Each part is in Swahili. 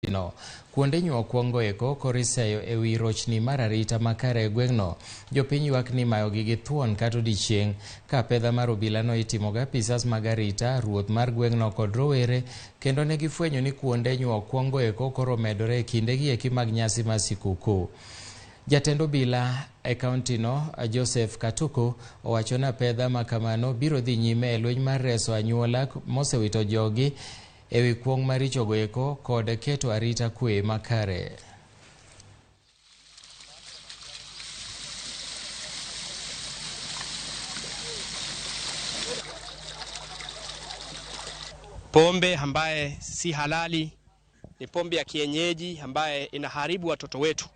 No. Kuonde nyuo kwongo eko koro iseyo e wi rochni mar arita makare e gweng'no. Jopiny ywak ni mayogi gi thuon kata odiechieng' ka apedha mar obilano itimo gi apisas mag arita, ruoth mar gweng'no kod rowere kendo ne gifwenyo ni kuonde nyuo kwongo eko koro omedore e kindegi eki mag nyasi mar sikuku. Jatend obila e kaontino Joseph Katuku owacho ni apedha ma kamano biro dhi nyime e lweny mar reso anyuola mosewito jogi e wi kuong' marichogo eko kod keto arita kwe makare. Pombe ambaye si halali ni pombe ya kienyeji ambaye inaharibu watoto wetu.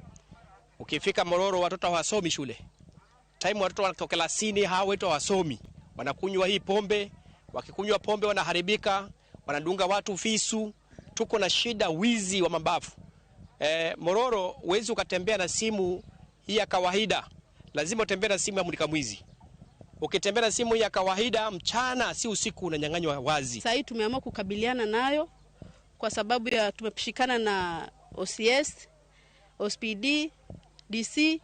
Ukifika Mororo watoto hawasomi shule. Time watoto wanatoka klasini, hawa wetu hawasomi. Wanakunywa hii pombe, wakikunywa pombe wanaharibika, wanadunga watu visu. Tuko na shida wizi wa mabavu. Mororo huwezi ukatembea na simu hii ya kawaida. Lazima utembee na simu ya mulika mwizi. Ukitembea na simu ya kawaida mchana si usiku unanyang'anywa wazi. Sasa hii tumeamua kukabiliana nayo kwa sababu ya tumeshikana na OCS, OSPD, DC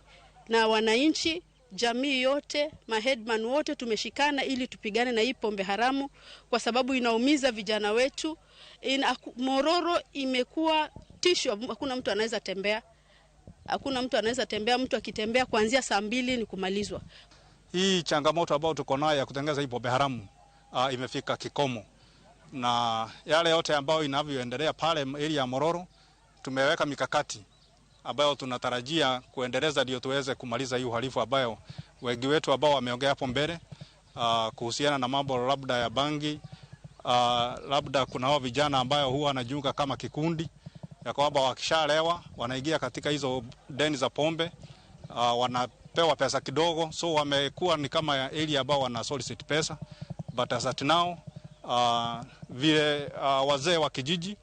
na wananchi, jamii yote, maheadman wote tumeshikana ili tupigane na hii pombe haramu kwa sababu inaumiza vijana wetu. Mororo imekuwa tisho, hakuna mtu anaweza tembea. Hakuna mtu anaweza tembea, mtu akitembea kuanzia saa 2 ni kumalizwa. Hii changamoto ambayo tuko nayo ya kutengeneza hii pombe haramu imefika kikomo. Na yale yote ambayo inavyoendelea pale area ya Mororo, tumeweka mikakati ambayo tunatarajia kuendeleza ndio tuweze kumaliza hii uhalifu ambayo wengi wetu ambao wameongea hapo mbele kuhusiana na mambo labda ya bangi, labda kuna hao vijana ambao huwa wanajiunga kama kikundi ya kwamba wakishalewa wanaingia katika hizo deni za pombe, wanapewa pesa kidogo, so wamekuwa ni kama area ambao wana solicit pesa. But as at now, vile wazee wa kijiji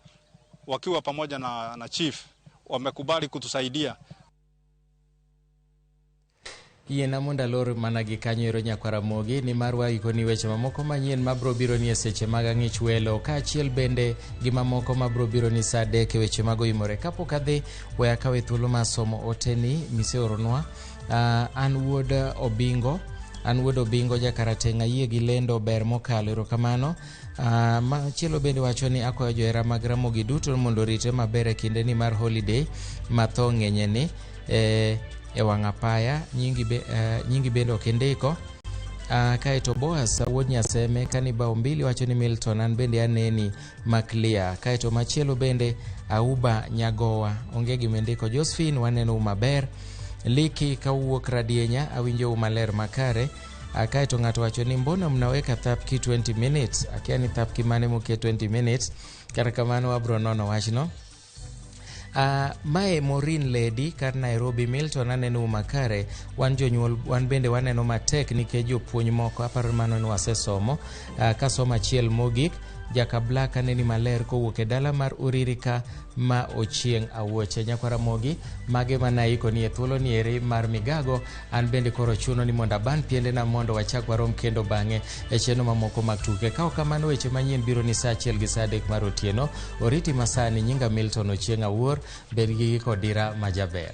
wakiwa pamoja na chief wamekubali kutusaidia. Yiena mondo alor mana gi kanyo ero nyakwar Ramogi nimar waikoni weche mamoko manyien mabro biro ni e seche mag ang'ich welo kaachiel bende gi mamoko mabro biro ni saa 3 e weche mag oimore. Kapok adhi, we akawe thuolo mar somo oteni miseoronwa. An wuod Obingo, an wuod Obingo jakarateng' ayie gi lendo ber mokalo, erokamano. Machielo bende wacho ni akwayo johera mag Ramogi duto mondo orite maber e kindeni mar holiday ma tho ng'enye ni e wang' apaya, nyingi bende ok indiko. Kaeto Boaz wuod Nyaseme Kaniba Ombili wacho ni Milton an bende aneni maclear. Kaeto machielo bende Auba Nyagowa onge gima indiko. Josephine waneno maber. Liki kawuok Radienya awinjo maler makare. Kaeto ng'ato wacho ni mbona mnaweka thapki 20 minutes? Akia ni thapki mane moket 20 minutes. Kata kamano wabro nono wachno. Mae Maureen Lady kar Nairobi. Milton aneno makare. Wan jonyuol wan bende waneno matek nikech jopuonj moko aparo mano ni wasesomo. Kasomo achiel mogik Jaka Black aneni maler kowuok e dala mar Uririka ma Ochieng' Awuoche. Nyakwar Ramogi mage mana iko ni e thuolo ni eri mar migago. An bende koro chuno ni mondo aban piendena mondo wachak warom kendo bang'e e chenro mamoko mag tuke. Ka ok kamano weche manyien biro ni saa 1 gi saa 3 mar otieno. Oriti masani nyinga Milton Ochieng' Awuor, bed gi kodira majaber.